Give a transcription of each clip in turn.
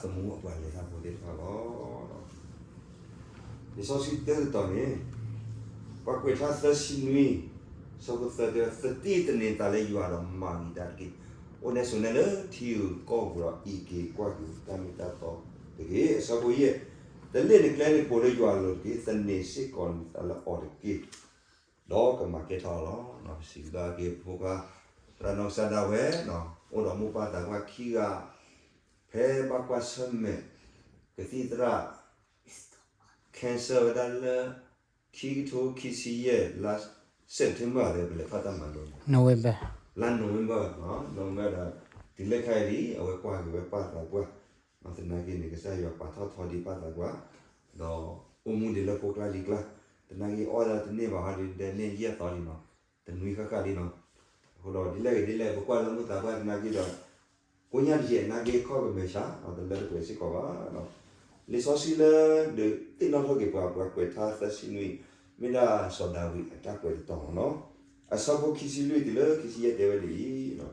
သမူအပှၤလဲၤတၢ်ဖိသ့ၣ်တဖၣ်လီၤ. လံာ်စီဆှံတၢတတီၤန့ၣ်, ပှၤကွဲးထါသၢဆံနွံ, ဆၢဖိသၢတဲ, သတံၢ်သန့ၤသးလၢယွၤဒီးမၤဂ့ၤတၢ်တက့ၢ်. အိၣ်နဲဆိးနဲလၢထံဂုၤကီၢ်ဂၤဒီးအံးက့ၤကွၢ်က့ၤတၢ်မ့ၢ်တၢ်တီတက့ၢ်. အဆၢဖိယဲၢ်, တလ့ၣ်နကျဲနကပိၤလၢယွၤအလိၤတက့ၢ်. သန့ၤစ့ၢ်ကီးနသးလၢအီၤတက့ၢ်, ဒီးကမၤကဲထီၣ်အီၤလီၤ. ပစံးဘျုးက့ၤပဖိခွါ သရၣ်နီၢ်ကစၢ်ဒၣ်ဝဲ, အိၣ်ဒီးမိၢ်ပၢ်သးပှၢ်ခံဂၤ, ဖဲဘၣ်ကွၢ်ဆၢၣ်မဲာ် ကသံၣ်သရၣ် cancer ဝဲဒၣ်လၢ ခံကထိခံဆံယဲၢ် လါ September လၢပလဲၤထီၣ်တၢ်မၤလိန့ၣ်, လါ November, November ဒီး တုၤလၢခဲအံၤလံ အဝဲကွၢ်က့ၤဝဲပၢ်သးပှၢ်, သနာ်က့န့ၣ် ကစၢ်ယွၤပာ်ထီၣ်ထီဒံးပၢ်သးပှၢ်, ဒီးအိၣ်မူဒံးလၢဖိကျါလံၤကျါ, သနာ်က့အီၣ်ဒၣ်တန့ၢ်ဘၣ်ဟီဒ်ဒဲးန့ၣ် ယဲၢ်သီလံနီၤ, တနွံဃၣ်ဃၣ်လံနီၤ. အဃိဒီးဒ်လဲၣ်ဂ့ၤဒ်လဲၣ် ပကွၢ်လၢမိၢ်သးပှၢ်သနာ်က့ဒီး ကိညၢ်တယဲၢ်နာ်က့ခီၣ်ကမဲာ်ဆှး တလၢတပှဲၤစ့ၢ်ကီးဘၣ်. လံာ်စီဆှံလၢ ဒုးသ့ၣ်နီၣ်ထီၣ်က့ၤပှၤ ပှၤကွဲးထါသၢဆံနွံ, မ့ၢ်ဒၣ်စီၤဒၤဝံးအတၢ်ကွဲးတတီၤလီၤ. အဆၢဖိခံဆံလွံၢ်တုၤလၢခံဆံယဲၢ်တဲဝဲဒ်အံၤ,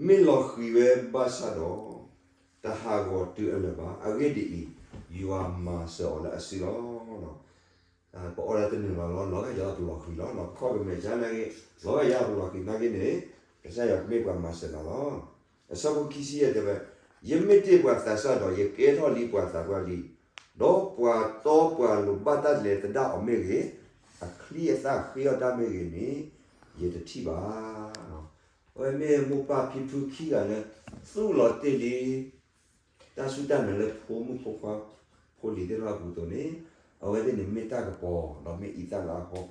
မ့ၢ်လီၤဃံၤဝဲဘၣ်ဆၣ်ဒီး တဟးဂီၤတုၤအလၢာ်ဘၣ်. အဂ့ၢ်ဒ်အံၤ, ယွၤမၤစၢၤအီၤလၢအစုလီၤ. ပအီၣ်ဒၣ်တနုာ်လီၤလီၤ, လီၤဂာ်ယၤပလီၤဃံၤလီၤ. ပခီၣ်ကမဲာ်ဆှးနာ်က့, လီၤဂာ်ယၤပလီၤဃံၤနာ်က့န့ၣ်, ကစၢ်ယွၤကမ့ၢ်ပှၤမၤစၢၤနၤလီၤ. အဆၢဖိခံဆံယဲၢ်တဲဝဲ, ယမ့ၢ်တ့ၢ်ပှၤသးစၢ်ဒီး ယကဲထီၣ်လံပှၤသးပှၢ်လံ, ဒီးပှၤတီပှၤလိၤဘၣ်တၢ်လဲၤသဒၣ်အီၤမ့ၢ်ဂ့ၤ, အချံအသၣ်ဃ့အီၣ်တၢ်မ့ၢ်ဂ့ၤန့ၣ်, ယတထံၣ်ဘၣ်. အဝဲမ့ၢ်မိၢ်ပၢ်ဖံဖုခံဂၤလၢ သူၣ်လီၤတ့ၢ်လံ တၢ်စူၢ်တၢ်နာ်လၢဖိမုၣ်ဖိခွါ ဖိလံၤသ့ၣ်တဖၣ်အပူၤအသိးန့ၣ်, အဝဲသ့ၣ်န့ၣ်မ့ၢ်တၢ်ကပီၤ ဒီးမ့ၢ်အံသၣ်လါအဃီ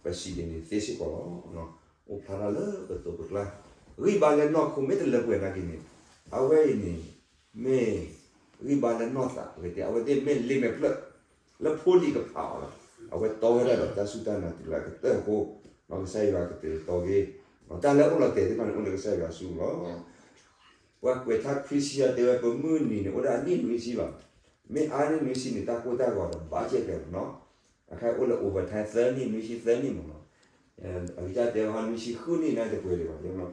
ပစံးဒ်န့ၣ်သ့စ့ၢ်ကီးလီၤ. အိၣ်ဖျါထီၣ်လၢပသိးပကျါ, ဂံၢ်ဘါလၢနီၢ်ခိမ့ၢ်တလၢပှဲၤနာ်က့န့ၣ်, အဝဲအံၤန့ၣ် မ့ၢ်ဂံၢ်ဘါလၢနီၢ်သးအဂ့ၢ်တဲ, အဝဲသ့ၣ်မ့ၢ်လ့မဲာ်ဖျၢၣ် လၢဖိလံၤကဖးအီၤလီၤ. အဝဲတီဝဲဒၣ်ဒီးတၢ်စူၢ်တၢ်နာ်တုၤလၢအကတၢၢ်အဃိ, ကစၢ်ယွၤကတဲာ်ကတီၤက့ၤ, တၢ်လၢအိၣ်လီၤတဲာ်သ့ၣ်တဖၣ်န့ၣ် အိၣ်လၢကစၢ်ယွၤအစုပူၤလီၤ. ပှၤကွဲးထါခွံဆံယဲၢ်တဲဝဲ ပမုၢ်နံၤန့ၣ် အိၣ်ဒၣ်အနံၣ်နွံဆံလီၤ. မ့ၢ်အါန့ၢ်နွံဆံန့ၣ် တၢ်ကိၢ်တၢ်ဂီၤဒီး ဘၣ်ကဲပှဲၤမးနီၤ, အခါအိၣ်လၢ overtime သၢနံၣ် နွံဆံသၢနံၣ်မးနီၤ, အကစၢ်တဲဝဲဟီ နွံဆံဃုနံၣ်န့ၣ်တပှဲၤဒံးဘၣ်,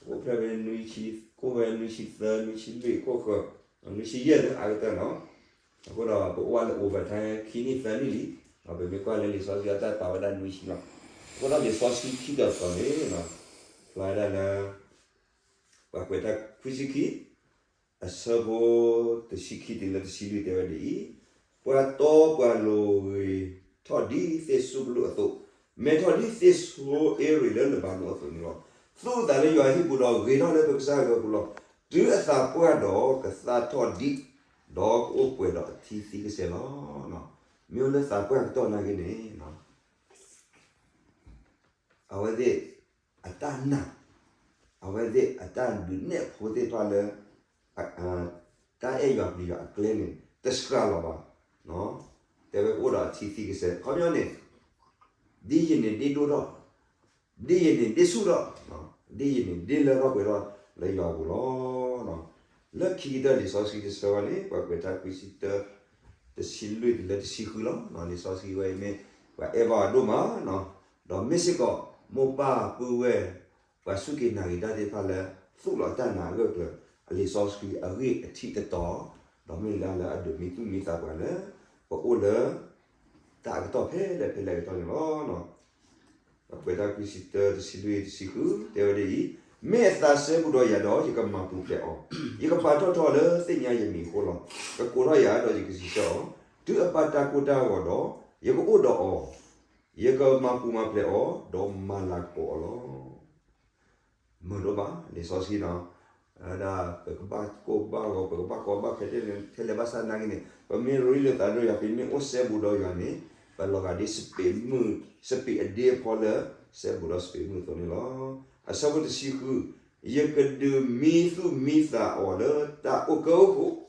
အိၣ်ဖျဲၣ်ဝဲနွံဆံ, ကိၢ်ဝဲနွံဆံသၢ နွံဆံလွံၢ် ခိၣ်ဃၢၤ, နွံဆံယဲၢ်လၢအကတၢၢ်နီၤ. အဃိဒီးပအိၣ်ဝဲလၢ overtime ခံနံၣ်သၢနံၣ်လံ, ပမ့ၢ်ကွၢ်လၢလံာ်စီဆှံအတၢ်ပာ်ဝဲဒၣ်နွံဆံလီၤ. အဃိဒီးလံာ်စီဆှံခံတီၤတီၤန့ၣ်, ဖျါဝဲဒၣ်လၢ ပှၤကွဲးထါခွံဆံခံ, အဆၢဖိတဆံခံတုၤလၢတဆံလွံၢ်တဲဝဲဒ်အံၤ, ပှၤတီပှၤလိၤဂ့ၤထီၣ်ဒ်သ့ၣ်စူပလူအသိး, မဲထီၣ်ဒ်သ့ၣ်ဆိအ့ရ့ၤလၢလဘၤနိအသိးန့ၣ်လီၤ. သူၣ်အသးလၢယွၤဟံၣ်ပူၤဒီး ဂ့ၤထီၣ်လၢပကစၢ်ယွၤအပူၤလီၤ. တုၤအသးပှၢ်ဒီးကသၣ်ထီၣ်ဒံး, ဒီးကအိၣ်ပှဲၤဒီးအထံသံကစဲးလီၤ. မ့ၢ်အိၣ်လၢသးပှၢ်ကတီၢ်နာ်က့န့ၣ် အဝဲသ့ၣ်အတၢ်နာ်, အဝဲသ့ၣ်အတၢ်ဒုးနဲၣ်ဖိသ့ၣ်တဖၣ်လၢ တၢ်အဲၣ်ယွၤပျံၤယွၤအကျဲန့ၣ် တစှၤလီၤဘၣ်. တဲဝဲကအိၣ်ဒီးအထံသံကစဲး ခီပညီန့ၣ်, ဒ်ယန့ၣ်ဒ့ဒိၣ်ထီၣ်, ဒ်ယန့ၣ်ဒ့ဆူၣ်ထီၣ်, ဒ်ယန့ၣ်ဒ့လၢထီၣ်ပှဲၤထီၣ်လၢယွၤအပူၤလီၤ. လၢခံကတၢၢ်လံာ်စီဆှံတဆၢဝဲန့ၣ် ပှၤကွဲးထါခွံဆံတၢ တဆံလွံၢ်တုၤလၢတဆံဃုလီၤ. လံာ်စီဆှံဝဲအံၤမ့ၢ် ပှၤအဲၣ်ဘၣ်အီၤဒိၣ်မး, ဒီးမ့ၢ်စ့ၢ်ကီး မိၢ်ပၢ်ပုၢ်ဝဲၢ် ပှၤစူၢ်က့ၤနာ်က့ၤတၢ်သ့ၣ်တဖၣ်လၢ သူၣ်လီၤတၢ်နာ်အဂၢၢ်ကျၢၤ အလံာ်စီဆှံအဂ့ၢ်အထံးတတီၤ, ဒီးမ့ၢ်လၢလၢအဒုးမံသူၣ်မံသးပှၤလၢ ပအိၣ်လၢ တၢ်အကတီၢ်ဖဲလဲၣ်ဖဲလဲၣ်အကတီၢ်န့ၣ်လီၤ. ပှၤကွဲးထါခွံဆံတၢ တဆံလွံၢ် တဆံဃု တဲဝဲဒ်အံၤ, မ့ၢ်အသးစဲဘူးဒီးယၤဒီး ယကမၤပူၤဖျဲးအီၤ, ယကပာ်ထီၣ်ထီလၢသ့ၣ်ညါယမံၤအဃိလီၤ. ကကိးထီၣ်ယၤဒီးယကစံးဆၢအီၤ, တုၤအပာ်တၢ်ကိၢ်တၢ်ဂီၤဒီး ယကအိၣ်ဒီးအီၤ, ယကမၤပူၤမၤဖျဲးအီၤ ဒီးမၤလၤကပီၤအီၤလီၤ. မုာ်ဒိၣ်ဘၣ် လံာ်စီဆှံနီၤ, ဝဲဒၣ် ပကဘၣ်ကိၢ်ဘၣ်ဂီၤ ပကဘၣ်ကီဘၣ်ခဲထဲလဲၣ်ဘၣ်ဆၣ်နာ်က့န့ၣ် ပမ့ၢ်ရ့လိာ်သးဒီးယွၤ ပမ့ၢ်အိၣ်စဲဘူးဒီးယွၤန့ၣ် ပလီၤဂာ်ဒ်စပံးမုၢ် စပံးအဒ့အဖီလၢ စဲဘူးဒီးစပံးမုၢ်အသိးန့ၣ်လီၤ. အဆၢဖိတဆံဃု, ယကဒုးမံသူၣ်မံသးအီၤလၢတၢ်အိၣ်ကၢအိၣ်ခိၣ်,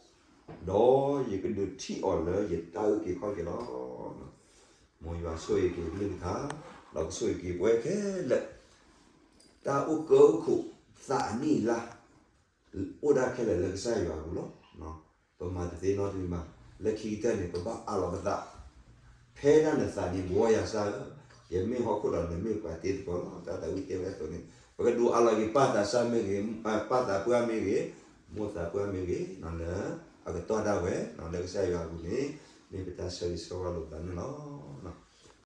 ဒီးယကဒုးထံၣ်အီၤလၢယတၢ်အုၣ်က့ၤခီၣ်က့ၤလီၤ. မ်ယွၤဆိၣ်ဂ့ၤက့ၤကလုၢ်ကထါ, ဒီးကဆိၣ်ဂ့ၤက့ၤပဝဲခဲလၢာ် တၢ်အိၣ်ကၢအိၣ်ခိၣ် သးအနံၣ်အလါ အိၣ်ဒၣ်ခဲလၢာ်လၢကစၢ်ယွၤအပူၤလီၤ. ပမၤတသ့နီတမံၤဘၣ်. လၢခံကတၢၢ်န့ၣ် ပဘၣ်အးလီၤပသး ဖဲဒၣ်နသးန့ၣ် ဘှီယၤစၢ်ဧၢ, ယမ့ၢ်ဟီၣ်ခိၣ်ဒီးနမ့ၢ်ပှၤတ့သကိးလီၤ. တၢ်သးဝံၣ်တဲဝဲအသိးန့ၣ် ပကဒိးအးလီၤက့ၤပၢ်သးစၢ်မ့ၢ်ဂ့ၤ, ပၢ်သးပှၢ်မ့ၢ်ဂ့ၤ, မိၢ်သးပှၢ်မ့ၢ်ဂ့ၤ လၢအကတီၢ်ဒၣ်ဝဲ လၢကစၢ်ယွၤအပူၤန့ၣ် မ့ၢ်ပတၢ်ဆၢဂ့ၤဆၢဝါလိာ်သးန့ၣ်လီၤ.